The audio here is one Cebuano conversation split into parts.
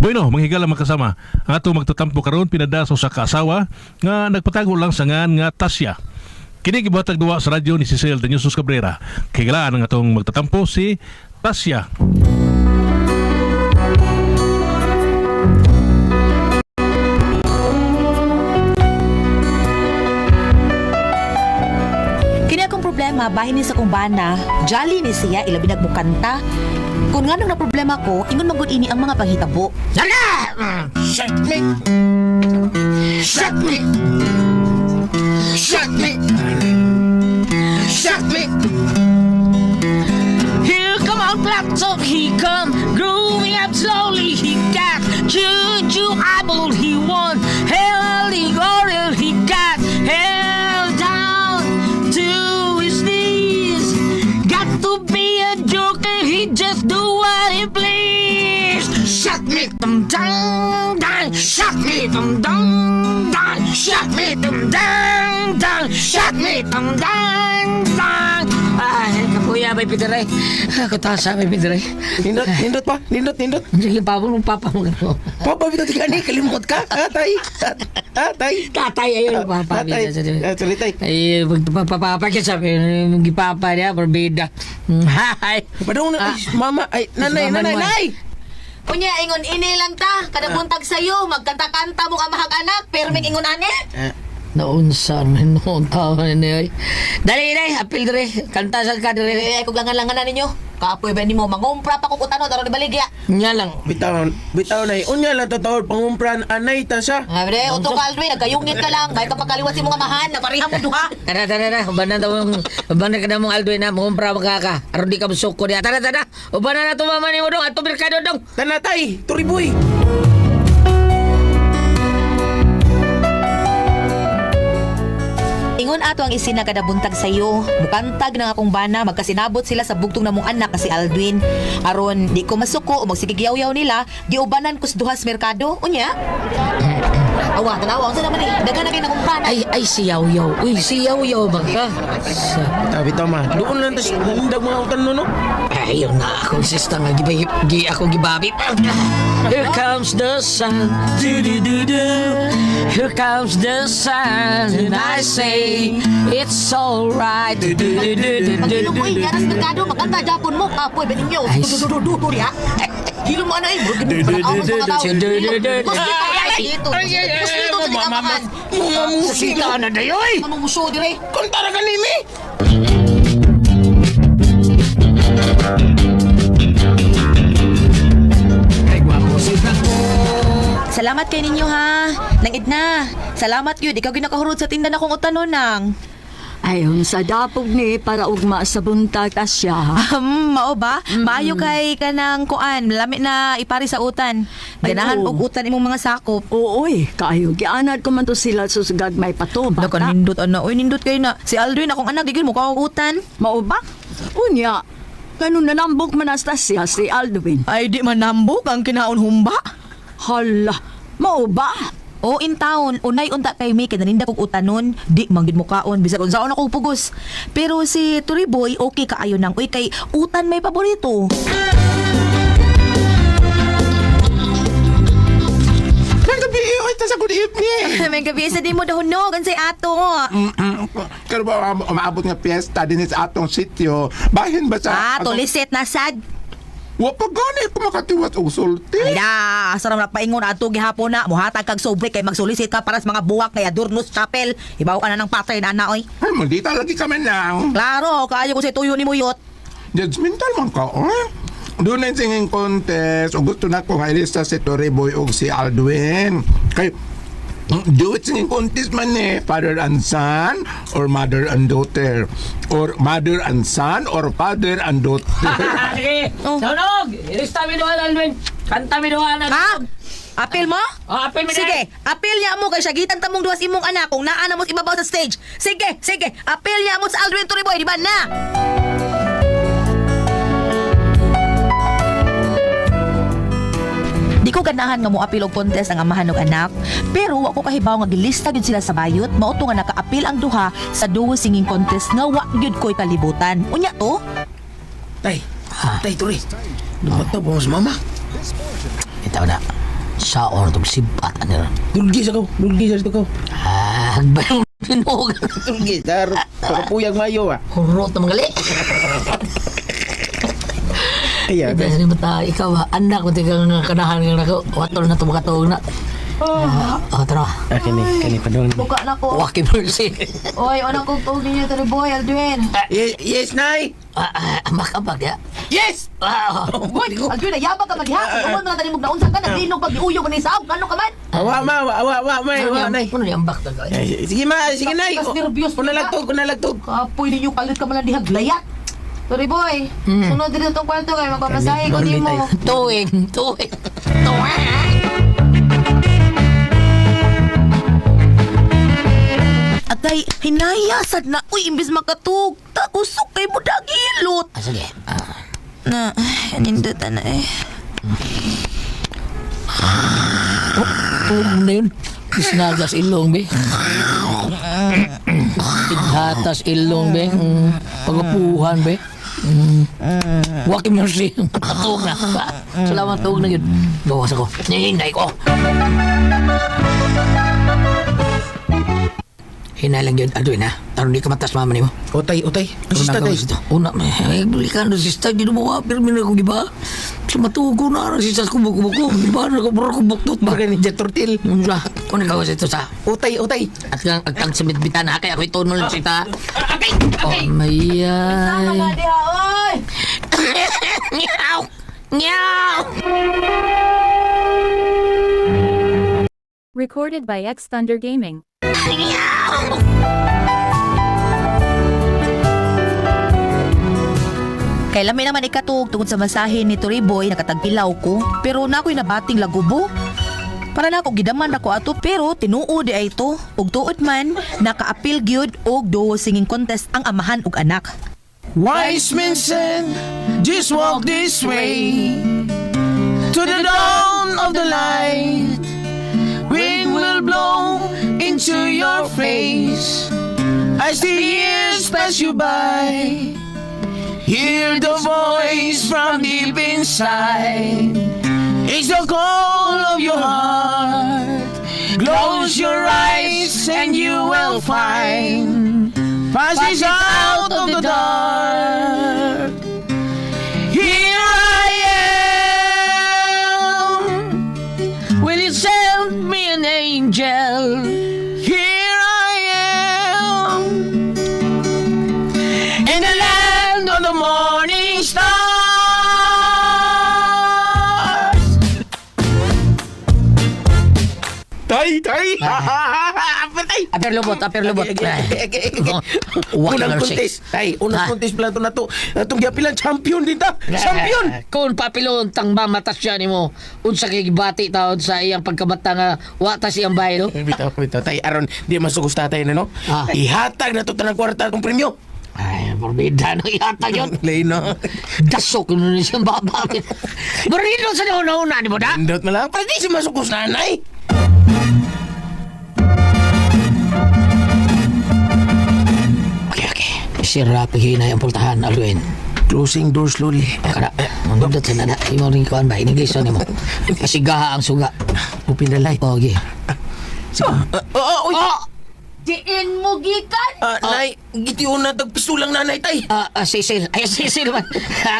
Bueno, manghigala makasama. Ang ato magtatampo karon pinada sa usa ka asawa nga nagpatago lang sa ngan nga Tasya. Kini gibuhatag duwa sa radyo ni Cecil Daniusos Cabrera. Kahigalaan ang atong magtatampo si Tasya. Kini akong problema, bahin ni sa kong bana, jolly ni siya, ilabi nagmukanta. Kung nganong na problema ko, ingon magud ini ang mga panghitabo. Shut me! Shut me! Shut me! Shut me! Here come out laptop, he come growing up slowly. He got juju eyeball, he won. Hell, he got he got hell down to his knees. Got to be a joker, he just do what he please. Shut me! Dum dum dum, Shut me! dum dum dum, Shut me! dum dum dum, Shut me! dum dum dum. Ay, kapuya, may pidere. Kutasa, may pidere. Nindot, nindot pa, nindot, nindot. Sige, papa mo, papa mo. Papa, bitaw tigani, kalimot ka. Ah, tay. Ah, tay. Tatay, ayun, papa. Tatay. Ah, sorry, tay. Ay, pagpapapa ka sabi, yung gipapa niya, berbeda. Hi. Padung na, ay, mama, ay, nanay, Mama nanay, mo, ay. nay. Unya, ingon ini lang ta, kada buntag sayo, magkanta-kanta mo ka mahag anak, perming ingon ani. Naunsa, man, noon taon na yun. Dali, dali, apil dali. Kanta sa ka dali. Eh, kung langan-langan na ninyo, kaapoy ba nimo, mangumpra pa kong utano, aron ibaligya. Nga lang. Bitaw, bitaw nay. Unya lang totoo, pangumpran, anay ta siya. Abre, uto ka Aldwin, nagkayungit ka lang, may kapagkaliwat si mga mahan, napariha mo duha. Tara, tara, tara. Ubanan ta mong, ubanan ka na mong Aldwin na, mangumpra ka ka. Aron di ka musuko niya. Tara, tara. Ubanan na to mama ni mo dong. Ato merkado dong. Tana, tay, turiboy. Ingon ato ang isina kada buntag sayo. Mukantag ng akong bana, magkasinabot sila sa bugtong namong anak kasi Aldwin. Aron di ko masuko o magsigigyaw-yaw nila, giubanan kus duhas merkado. Unya? Awa, tanawa, unsa naman eh. Daghan na kay nakumpana. Ay, ay, si Yaw Yaw. Uy, si Yaw Yaw ba ka? Sa... Bitaw, bitaw ma. Doon lang tas nindag mga utan no, no? Ay, yun na akong sista nga giba, gi, ako gibabi. Here comes the sun. Do do do do. Here comes the sun. And I say it's alright. Do do do do do do. Pagilom mo eh, yaras merkado, magkanta Japon mo. Kapoy, ba ninyo? Ay, Du-du-du-du-du diha. Hilom mo ano eh. Murag gid mo sa mga tao. Dito, dito sa kamahan. Mga musika. na dayoy. Mamumuso dire. Kontara ka nimi. Salamat kay ninyo ha. Nang idna. Salamat yun. Ikaw ginakahurot sa tinda na kong utanon nang. Ayon sa dapog ni para ugma sa buntag Asya. Mao ba? Maayo kay kanang kuan, lami na ipari sa utan. Ganahan Ay, oo. og utan imong mga sakop. Oo, eh, kaayo gianad ko man to sila sa gagmay pa to, Naka bata. nindot ana, oy nindot kay na. Si Aldwin akong anak gigil mo ka og utan. Mao ba? Unya, ganun nanambok man Anastasia si Aldwin. Ay di man nambok ang kinaon humba. Hala, mao ba? O in town, unay unta kay mi kay naninda kog utanon, di man gid mo kaon bisag unsaon ako pugos. Pero si Turiboy okay kaayo nang uy kay utan may paborito. Nang gabi, oy, ta sa good evening. May gabi sa di mo dahunog unsay ato. Pero ba umaabot nga piyesta din sa atong sityo? Bahin ba sa... Ah, tulisit na sad. Wa pa gani ko makatiwas og sulti. Ay da, sarap na paingon ato gihapon na muhatag kag sobre kay magsolicit ka para sa mga buwak kay Adornos Chapel. Ibaw ka na ng pattern ana oy. Ay, maldita lagi kami lang. Klaro, kaayo ko sa tuyo ni Muyot. Judgmental man ka, oh. Doon na yung singing contest. O gusto na ko nga ilista si Toriboy o si Aldwin. Kay, do it singing contest man eh. Father and son or mother and daughter. Or mother and son or father and daughter. Sige. Oh. Sunog. Ilista mi doon Alwin. Kanta mi doon. Ha? Apil mo? Oh, apil mi Sige, apil niya mo kay sagitan tamong duwas imong anak kung naa na mo sa ibabaw sa stage. Sige, sige, apil niya mo sa Aldrin Turiboy, di ba na? Di ko ganahan nga moapil og contest ang amahan og anak, pero wa ko kahibaw nga gilista gyud sila sa bayot, mao to nga nakaapil ang duha sa duo singing contest nga wa gyud ko'y kalibutan. Unya to? Tay, tay, turi. Dumat na po sa mama. Itaw na. Unsaon itong sibat ano ron. Dulgi sa ko, dulgi sa ko. Ah, bayong tinog. Dulgi, dar. Pagkapuyag mayo ah. Hurot na mga Ayan. Ito sa mata, ikaw ba? Anak mo tigang nga kanahan nga nako. Watol na ito makatuog na. Oh, tara. Ah, kini, kini padung. Buka na ko. Waki mercy. Oy, unang kong tuog ninyo, Tori Boy, Aldwin. Yes, yes, nay. Ah, ah, ambak-ambak ya. Yes. Ah, oh. Uy, Aldwin, ayabag ka madiha. Kung uman na tanim naunsa ka, nagdinog pag iuyo mo ni sa Kano ka man? Awa ma, awa, awa, awa, may, awa, nay. Ano yung ambak na Ay, sige ma, sige nay. Kas nervyos Una lang tug, una lang tug. Kapoy ninyo, kalit ka man lang diha, glayat. Tori Boy, sunod dito tong kwarto kay magpamasahe ko nimo. Tuwing, tuwing, tuwing. Atay, hinaya sad na. Uy, imbis makatug. Ta, usok kay mo dagilot. Ah, sige. Ah. Na, ay, anindutan na eh. Tuwing na yun. Isnagas ilong, be. Tighatas ilong, be. Pagapuhan, be. Waki mercy. Tuwag na. Salamat, tuwag na yun. Gawas ako. Nihinay ko. Hinay lang yun. Aduin, ha? Aron di ka matas mama nimo. Otay, otay. Ang sista tay. Una, eh, balikan na sista. Di mo ka, pero mina ko giba. Sa matugo na, sista ko buko-buko. Giba na ko, bro ko buktot ba? Baka ni Jet Tortil. Unsa? Kung nagawas ito sa Utay, utay. at kang at kang sumitbitan ha kaya ako itunol sita. Oh, may Sama ay. ka diha, oy! Meow! Meow! Recorded by X Thunder Gaming. Kay lami naman ikatug tungod sa masahe ni Tori Boy nakatagpilaw ko pero na ako'y nabating lagubo. Para na ako gidaman ako ato pero tinuod di ay ito. Ug tuod man nakaapil gyud og duo singing contest ang amahan ug anak. Wise men said, just walk this way to the dawn of the light. Wind will blow into your face as the years pass you by. Hear the voice from deep inside. It's the call of your heart. Close your eyes and you will find passage out of the dark. Here I am. Will you send me an angel? Here I am. In the land of the morning stars. Tay, tay. Patay. Aper lubot, aper lubot. Okay, okay. Waki Unang mercy. contest. Tay, unang Ah. contest pala to na to. Atong giapilan champion din ta. Champion. Kung papilon tang mamatas siya nimo, unsa kay gibati taon sa iyang pagkamata nga wa ta siyang baylo. Bitaw, bitaw. Tay, aron di masugos tatay na no. Ah. Ihatag na to tanang kwarta atong premyo. Ay, morbida no ihatag yun. Lino. Dasok nun siyang baba. Marino sa nauna-una ni mo da? Indot mo lang. Para di siya masugos nanay. Okay, okay. Sira paghina ang pultahan, Alwin. Closing door slowly. Kada, mandundot sa nana. Imo rin kuan ba? In English ni mo. Pasigaha ang suga. Open the light. Okay. Oh, uy. Oh! Diin mo gikan. Ah, nay, gitiyon na tagpistulang nanay tay. Ah, ah, Cecil. Ay, Cecil man.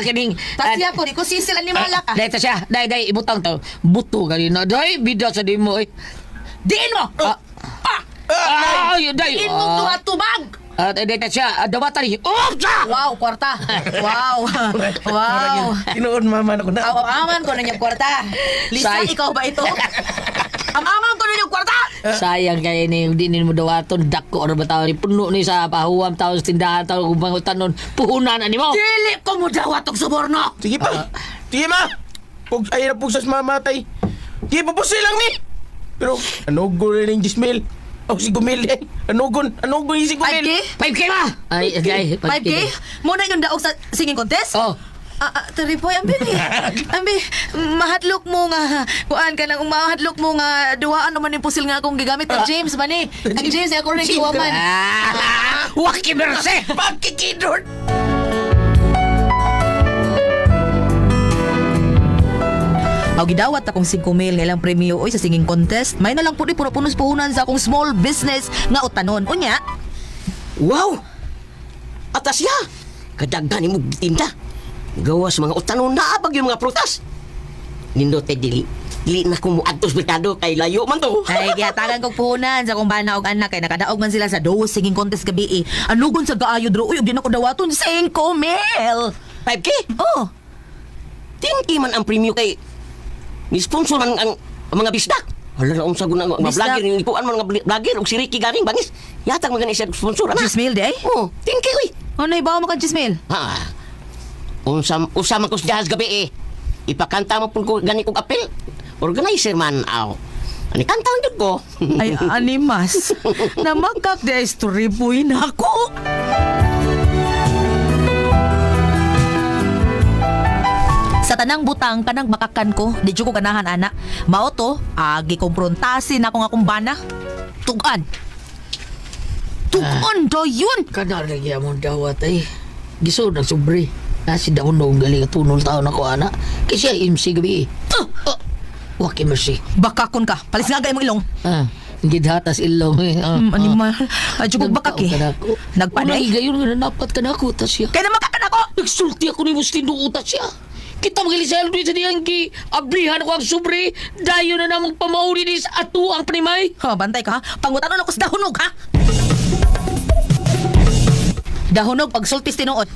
Kining. Tasya ko di ko sisil animala ka. Dahil ta siya. Dahil, dahil, ibutang to. Buto kanina. Dahil, bida sa di mo eh. Diin mo! Ah! Ah! Ay, dahil. Diin mo duha tubag. Ah, dahil ta siya. Ah, Dawatan ni. Oh! Siya! Wow, kwarta. Wow. Wow. Tinuod mama na ko na. Aw, aman ko na niyang kwarta. Lisa, Say. ikaw ba ito? Am-aman ko na niyang kwarta. Sayang kay ni di ni mo dawaton dako or ba tao ni puno ni sa pahuwam tao sa tindahan tao kung pangutan nun puhunan ani mo. Dili ko mo dawat og suborno. Sige pa. Sige ma. Pug ay na pugsas mama tay. Sige pa lang ni. Pero anugon rin yung Gismail. Oh, si Gumil eh. Anugon, anugon yung si Gumil. 5K? 5K ba? Ay, ay, 5K? Muna yung daog sa singing contest? Oh. Ah, ah, Tari boy, ambi ni. Ambi, mahadlok mo nga. Kuan ka nang mahadlok mo nga duhaan naman yung pusil nga akong gigamit ng James man eh. Ang James ako rin kiwa man. Ah, waki merse. Pagkikidor. Aw gidawat akong 5 mil nga ilang premyo oy sa singing contest. May na lang pud puno-puno sa puhunan sa akong small business nga utanon. Unya, Wow! Atas ya! Kadaghan nimo gitinda. Gawas mga utanon na abag yung mga prutas. Nindot kay dili. Dili na ko muadto sa merkado kay layo man to. Ay, gihatagan kog puhunan sa akong bana og anak kay nakadaog man sila sa dos singing contest gabi eh. Anugon sa gaayo dro uy, ug di na ko dawaton 5 mil. 5K? Oh, 10K man ang premyo kay ni sponsor man ang mga bisdak. Hala na unsa guna ang mga Bisdak. vlogger ni kuan man mga vlogger og si Ricky Garing bangis. Yatag man gani siya sponsor ana. 10 mil day. Oh, 10K uy. Ano ibaw mo kang 10 mil? Ha. Unsa usa man ko sa jahas gabi eh. Ipakanta mo pud ko gani kog apel. Organizer man aw. Ani kanta lang jud ko. Ay, animas. Namakak di ay story boy na ako. Sa tanang butang kanang makakan ko, di jud ko ganahan ana. Mao to, agi komprontasin ako nga akong bana. Tugan. Tugan do yun. Kana lagi among dawat ay. Gisod ang sobre. Nasi daon nung galing tunol taon ako ana. Kasi MC gabi. Ah, waki mercy. Bakakon ka. Palis nga imong ilong. Ah, gidhatas ilong eh. Ah, Animal. Ay, jud ko bakak eh. Nagpanay. Nagpanay. Gayon nga napat ka na ako tas siya. Kaya namakakan ako. Nagsulti ako ni Mustin doon siya. Kita magili sa Alvin sa diyang ki ablihan ko ang sobre. Dayon na namang pamauli ni sa ato ang panimay. Ha, bantay ka ha. Pangutanon ako sa dahunog ha. Dahunog pagsultis tinuod.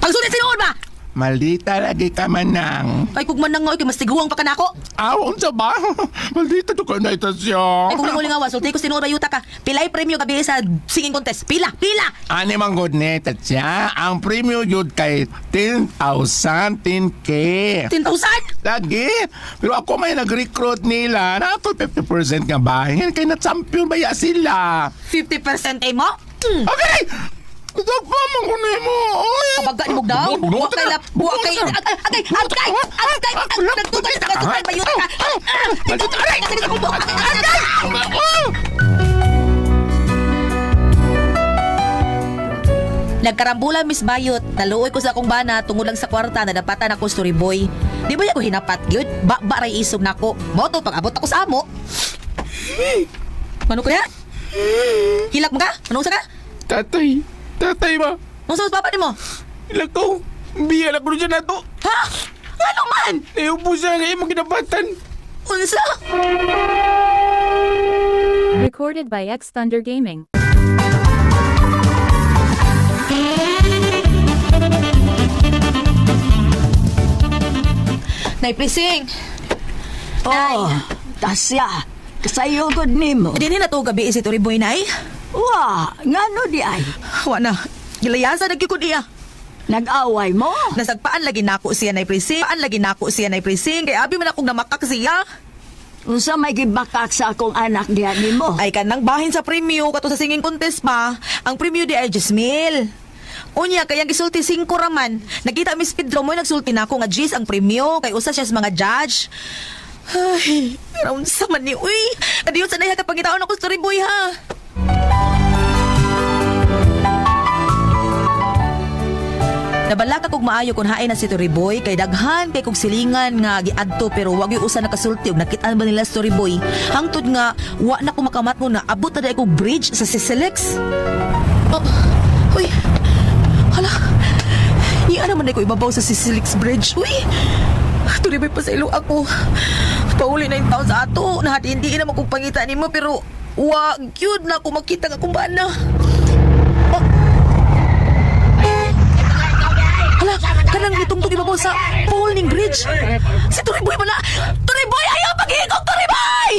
Pagsultis tinuod ba? Maldita lagi ka manang. Ay kung man nang kay mas tiguang pa kanako. Aw, unsa ba? Maldita to ka na siya. Ay kung lingaw sulti ko tinuod bayuta ka. Pilay premyo gabi sa singing contest. Pila, pila. Ani man good ni Tatsya, ang premyo yun kay 10,000, 10K. 10,000. Lagi. Pero ako may nag-recruit nila. Na ako 50% nga bahin. Kay na-champion ba ya sila? 50% ay mo? Okay! Tagpa mo ko nimo. Oy! Kabaga ni Mugdaw. Wa kay lap, wa kay agay, agay, agay, agay, nagtugal sa kasukan bayuta ka. Maldita, aray! Agay! Oh! Nagkarambulan Miss Bayot, naluoy ko sa akong bana tungod lang sa kwarta na dapatan ako story boy. Di ba ako hinapat gyud? Ba ba ray isog nako. Mo to pag abot ako sa amo. Mano kaya? Hilak mo ka? Ano sa ka? Tatay, tatay ba? Ano sa papa nimo? Lakaw, biya na ko dyan na to. Ha? Ano man? Naiupo siya nga imong kinabatan. Unsa? Recorded by X Thunder Gaming. Nay Prising. Oh, Tasya, kasayo gud nimo. Dinhi na to gabi si Turiboy nay. Wa, ngano di ay? Wa na. Gilayasan na gyud ko niya. Nag-away mo? Nasagpaan lagi nako siya nay Prising. Paan lagi nako siya nay Prising. Kay abi man akong namakak siya. Unsa may gibakak sa akong anak diha nimo? Ay kanang bahin sa premyo kato sa singing contest pa. Ang premyo di ay 10,000. Unya kay ang gisulti 5 raman. Nakita Miss Pedro mo nagsulti nako nga Gis ang premyo kay usa siya sa mga judge. Ay, pero unsa man ni uy. Adiyo sa naya kapangitaon ako story boy ha. Nabalaka kog maayo kun hain na si Boy kay daghan kay kog silingan nga giadto pero wag yung usa nakasulti og nakitaan ba nila Story Boy. Hangtod nga wa na ko makamat mo na abot na dai ko bridge sa Sisilex. Oh, huy. Hala. Niya naman na ko ibabaw sa Sisilex Bridge. Uy. Story Boy pa sa ilo ako. Pauli na yung taon sa ato. Nahati hindi na kong pangita nimo pero wa gyud na ako makita nga kung bana. Oh. Hala, kanang gitungtong ibabaw sa pole ning bridge. Si Turiboy pala. Turiboy, ayaw paghigog, Turiboy!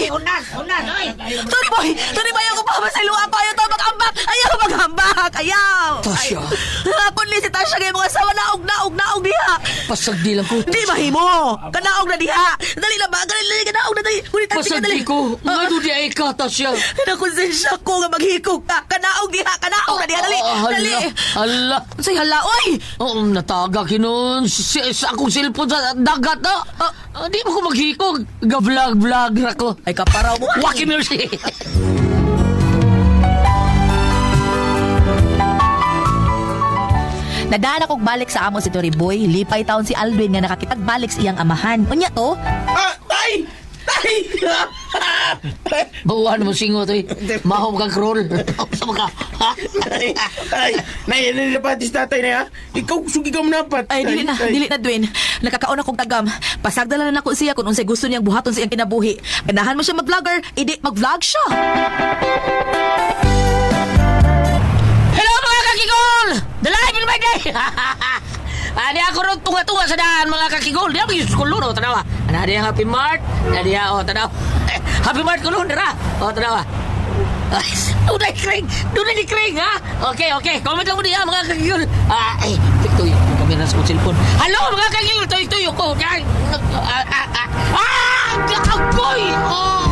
Turiboy, Turiboy, ako pa sa ilo ako. Ayaw to mag-ambak. Ayaw mag-ambak. Ayaw. Tasya. Ay, Ako ni si Tasya kay mga asawa naog, naog, naog diha. Pasagdi lang ko. Di mahimo. Kanaog na diha. Dali na ba? Dali, dali, kanaog na dali. Ngunit Pasagdi dali. ko. Nga doon di ay ka, Tasya. Nakonsensya ko nga maghikog ka. Kanaog diha, kanaog na diha. Dali, Ah, dali. Hala, hala. Unsay hala, oy! Oo, nataga kinon sa akong cellphone sa dagat na. Ah, di mo ko maghikog. Ga-vlog-vlog ra ko. Ay kaparaw mo. Waki mercy. Nadaan akong balik sa amo si Tori Boy, lipay taon si Alwin nga nakakitagbalik sa iyang amahan. Unya to, Ah, tay! Tay! Bawaan mo singo to eh. Mahom kang crawl. Sa mga, ha? Tay! Tay! Nay, ano nila tatay na ha? Ikaw, sugi ka mo napat. Ay, dili na, Tay. dili na, Dwayne. Nakakaon akong tagam. Pasagdala na nako siya kung unsay gusto niyang buhaton sa iyang kinabuhi. Ganahan mo siya mag-vlogger, idi mag-vlog siya. Hello mga kakigol! The life in my day! Ani ako ron tunga-tunga sa daan mga kakigol. Di ako yung kulon, oh, tanawa. Ana diya Happy Mart. Ana diya, oh, tanawa. Happy Mart kulon, dara. Oh, tanawa. Ay, dunay kring! Dunay ni kring, ha? Okay, okay. Comment lang mo diya, mga kakigol. Ah, ay, tuyo yung kamera sa kong cellphone. Hello, mga kakigol! Tuyo, tuyo ko. Ah, ah, ah, ah, ah, agoy! Oh!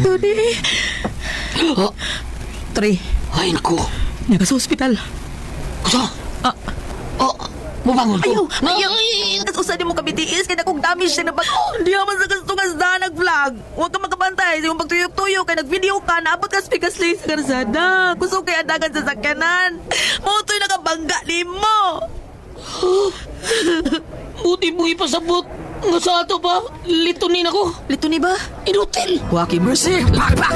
Tony. Oh, Tre, ay, naku. naka sa ospital. Kusa? Ah. Oh, mubangon ko. Ayaw, ayaw. Tas usa di mo kabitiis kay nakong damage siya na bag. Di naman sa kastungas da nag-vlog. Huwag ka makabantay sa imong pagtuyok-tuyok kay nag-video ka naabot ka sa pikas sa karsada. Kusog kay adagan sa sakyanan. Mo to'y nakabangga nimo. Buti mo ipasabot. Nga sa ato pa, litunin ako. Lito ni ba? Inutil. Waki mercy. Pak, pak!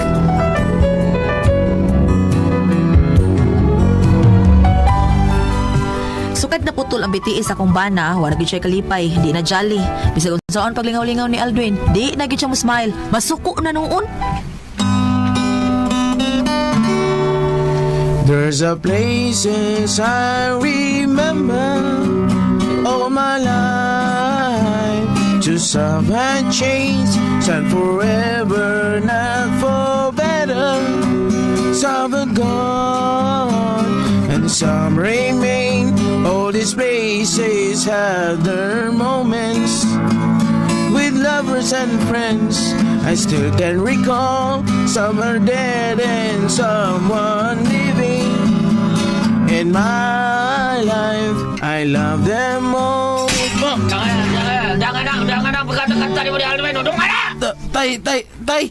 Sukad na putol ang BTS akong bana, wala gyud siya kalipay, di na jolly. Bisag unsaon paglingaw-lingaw ni Aldwin, di na gyud siya mo smile. Masuko na noon. There's a places I remember all my life. To some had changed, some forever, not for better. Some are gone, and some remain. All these places have their moments with lovers and friends. I still can recall some are dead and someone living. In my life, I love them all. Jangan, jangan, jangan, jangan, jangan berkata-kata ni Budi Alvin. Duduk mana? Tay, tay, tay,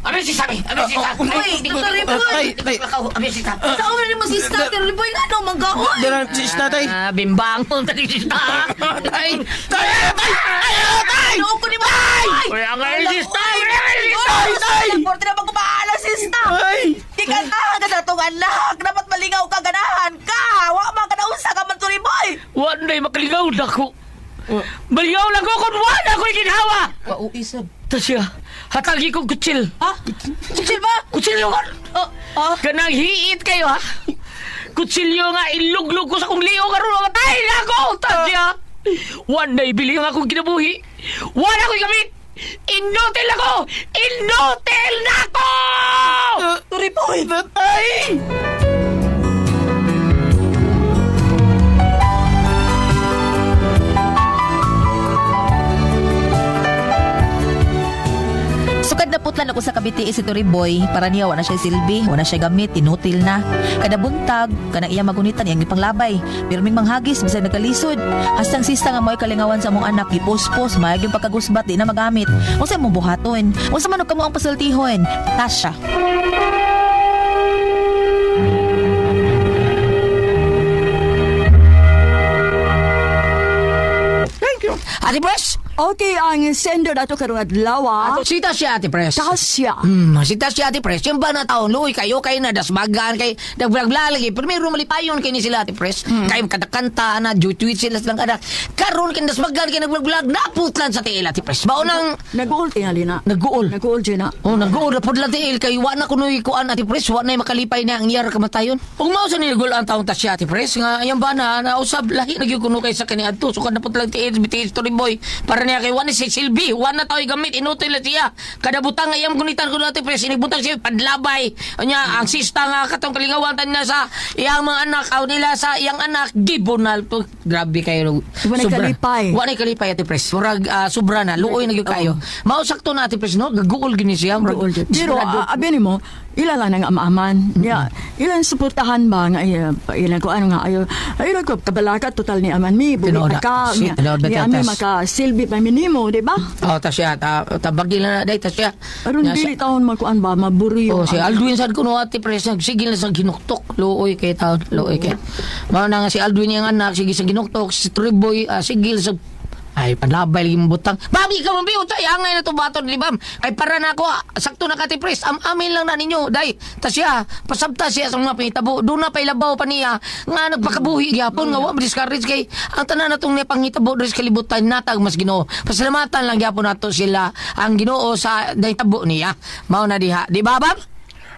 Ano si Sabi? Ano si Sabi? Uy, Dr. Ripoy! tay, tay. Ano si Sabi? Sa una ni mo si Dr. Ripoy nga no manggaon. Dara, sis na, tay. Ah, bimbang mo tadi si Sabi. Tay, tay, tay, ay, tay! Ano ko ni mo? Ay! Wala nga yung si Sabi! Wala nga yung si Ay, Tay! Porte na pagkumaala, sista! Ay! Di ka na, sa atong anak! Dapat malingaw ka, ganahan ka! Wa man ka nausa ka man, Turi Boy! Wala na makaligaw na ko. Maligaw lang ko kung wala ko'y ginhawa. Pauisab. Tasya, hatagi kong kutsil. Ha? Kutsil ba? Kutsilyo ka! Oh, oh. Kanang hiit kayo ha? Kutsilyo nga iluglog ko sa kong liyo karon matay na ako! Tasya! One day bili ang akong kinabuhi. Wala ako'y gamit! Inutil ako! Inutil na ako! Turi Boy! Tay! Sukad na putlan ako sa Cavite si Turi Boy. Para niya, wala siya silbi, wala siya gamit, inutil na. Kada buntag, kanang iya magunitan, iyang gipanglabay. Pirming manghagis, bisag nagkalisod. Hastang sista nga mo'y kalingawan sa mong anak, gipuspos, mayag yung pagkagusbat, di na magamit. Unsa mong buhaton? Unsa man og kamo ang pasultihon? Tasha. Thank you. Ate Pres! Okay, ang sender ato karong adlaw. Ato sita siya, Ate Pres. Tasya. Sita siya, Ate Pres. Yung ba na taon, luoy kayo, kayo na dasmagan, kay nagblagla lagi. Pero meron malipayon kay ni sila, Ate Pres. Kayo kadakanta, na, tweet sila silang kadak. Karon kay dasmagan, kay nagblaglag, naputlan sa tiil, Ate Pres. Baonang Nag-uol tingali na. nag-uol. Nag-uol dyan na. Oh, nag-uol na pod lang tiil kay wa na kunoy kuan Ate Pres, wa na makalipay na ang iyar kamatayon. Ug mao sa nilgol ang taong tasya Ate Pres nga ayang ba na nausab lahi na gyud kuno kay sa kaniadto sukad na pod lang tiil BTS Story Boy para niya kay wa ni si Silbi, wa na taoy gamit inutil na siya. Kada butang nga iyang gunitan kuno Ate Pres inigbutang siya padlabay. Unya ang sista nga katong kalingawan tan na sa iyang mga anak aw nila sa iyang anak gibonal to. Grabe kayo. Wa na'y Sobra. kalipay. Wa na'y kalipay Ate Pres. Murag sobra na luoy na gyud kayo. Mao sakto na Ate Pres no, gaguol gini siya. Murag Nag-uol dyan. Pero desperado. abi nimo, Ila lang ang amaman. Ya, ilang suportahan ba nga iya, ilang ko ano nga ayo. Ayo ko kabalaka total ni aman mi buhi Tinuod pa na. ka. Si, Nga, tinuod ba ni ami tatas? maka silbi pa minimo, di ba? Oh, Tasya, tabagi lang na day, Tasya. Aron Nya, dili taon makuan ba maburiyo. Oh, si Aldwin sad kuno, Ate Pres, nagsigil na sa ginuktok. Luoy kay taon, luoy kay. Mao na nga si Aldwin yang anak sige sa ginuktok, si Triboy sigil sa ay panlabay lagi mong butang. Bam, ikaw man biyo, tay angay na to baton di bam. Ay para na ako, sakto na ka, Ate Pres. Am amin lang na ninyo, day. Tasya, pasabta siya sa mga pangitabo. Doon na pailabaw pa niya nga nagpakabuhi gyapon nga wa discourage kay ang tanan natong niya pangitabo diri sa kalibutan natag mas Ginoo. Pasalamatan lang gyapon nato sila ang Ginoo sa nahitabo niya. Mao na diha. Di ba, bam?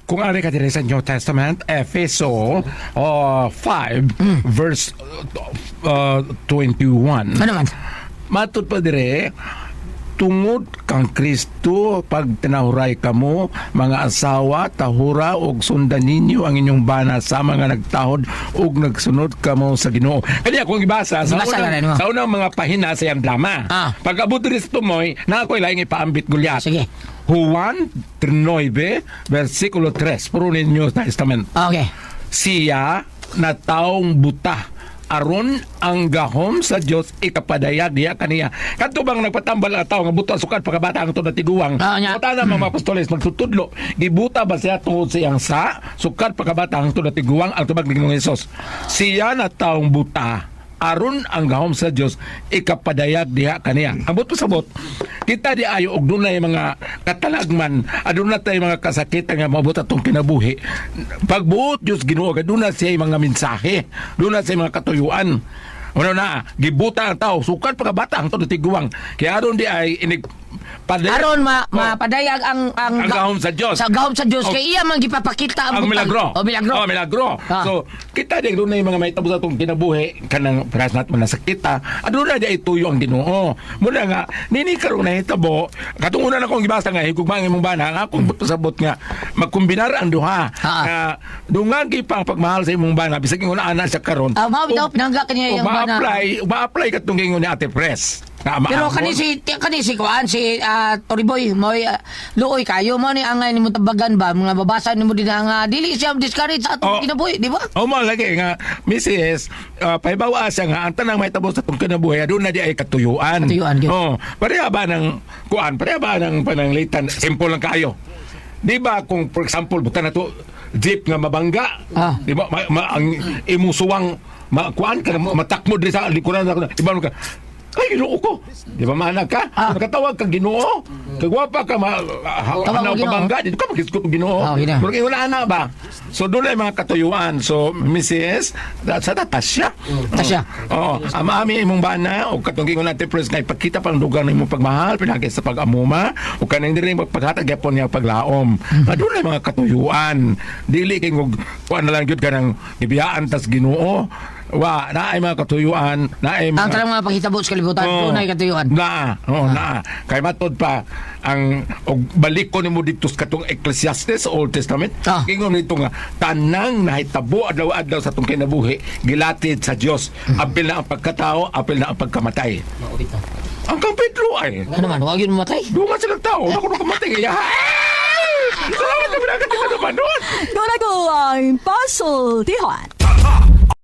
Kung ari ka diri sa New Testament, Efeso 5 verse 21. Ano man? Matod pa dire, tungod kang Kristo pag tinahuray kamo mga asawa, tahura og sundan ninyo ang inyong bana sa mga nagtahod og nagsunod kamo sa Ginoo. Kani akong gibasa sa Gibasa unang, na rin mo. sa unang mga pahina sa iyang drama. Pag abot diri sa tumoy, na ako'y laing ipaambit gulyat. Sige. Juan 9 versikulo 3, puro ninyo Testament. Okay. Siya na taong buta aron ang gahom sa Dios ikapadayag diya kaniya. Kadto bang nagpatambal ang tao nga buta sukad pagkabata ang na tiguang? Nya. Buta na mga apostoles magtutudlo, gibuta ba siya tungod sa iyang sa sukad pagkabata ang na tiguang? Ang tubag ni Ginoong Hesus, siya na taong buta aron ang gahom sa Dios ikapadayag diha kaniya. Ambot pasabot, kita di ayo og dunay mga katalagman, aduna tay mga kasakitan nga maabot atong kinabuhi. Pagbuot Dios Ginoo, aduna siya mga mensahe, duna siya mga katuyuan. Ano na, gibuta ang tao, sukad pagkabata ang todo tiguang. Kaya aron di ay inig padayag Aron ma mapadayag ang Ang gahom sa Dios. Sa gahom sa Dios Oh. kay iya man gipapakita ang butang. milagro. Oh, milagro. Oh, milagro. So, kita din doon na yung mga may sa atong kinabuhi kanang paras nato nasakita. Aduna di ay tuyo ang Ginoo. Muna nga nini karon nahitabo, katong una na akong gibasa nga higugma ang imong bana, ang akong pasabot nga magkombinar ang duha. Nga dungan kay pang pagmahal sa imong bana bisag ingon ana siya karon. Mao bitaw pinangga kaniya ug iyang bana. Ma-apply katong ingon ni Ate Pres. Nga Pero maambon. kani si kuan si Toriboy moy luoy kayo mo ni angay nimo tabagan ba mga babasa nimo din nga dili siya discourage sa atong Oh. kinabuhi, di ba? O mo lagi nga Mrs. Pahibawa siya nga ang tanang may tabo sa itong kinabuhi doon na di ay katuyuan. Katuyuan, gyud. Oh, pareha ba ng kuan, pareha ba ng pananglitan? Simple lang kayo. Di ba kung for example buta na to jeep nga mabangga, di ba ang imong suwang makuan ka matakmo diri sa likuran na di ba ka ay Ginoo ko. Di ba maanag ka? Nakatawag ka Ginoo. Kagwapa ka ma Tawag hanaw mo ka Ginoo. bangga, di ka magisgot og Ginoo. Oh, gina. Murag ingon ana ba? So doon ay mga katuyuan. So Mrs. sa Tasya. Tasya. Oo. Ama-ami imong bana o katong gingon natin pres nga ipakita pang dugang imong pagmahal pinagi sa pag-amuma o kanang diri paghatag gyapon niya paglaom. Adunay mga katuyuan. Dili kay ngog kuan na lang gyud kanang gibiyaan tas Ginoo. Wa naay mga katuyuan, naay mga Ang tanang mga panghitabo sa kalibutan, Oo. dunay katuyuan. Na, oo, na. Kay matod pa ang og balik ko nimo dito sa katong Ecclesiastes Old Testament. Ingon nito nga tanang nahitabo adlaw-adlaw sa atong kinabuhi gilatid sa Dios. Apil na ang pagkatao, apil na ang pagkamatay. Ang kang Pedro ay. Ano man, wag yun mamatay. Dungan silang tao, wala ko nung kamatay. Kaya, ay! Salamat na pinagkatita naman nun. Doon ako ang pasultihan.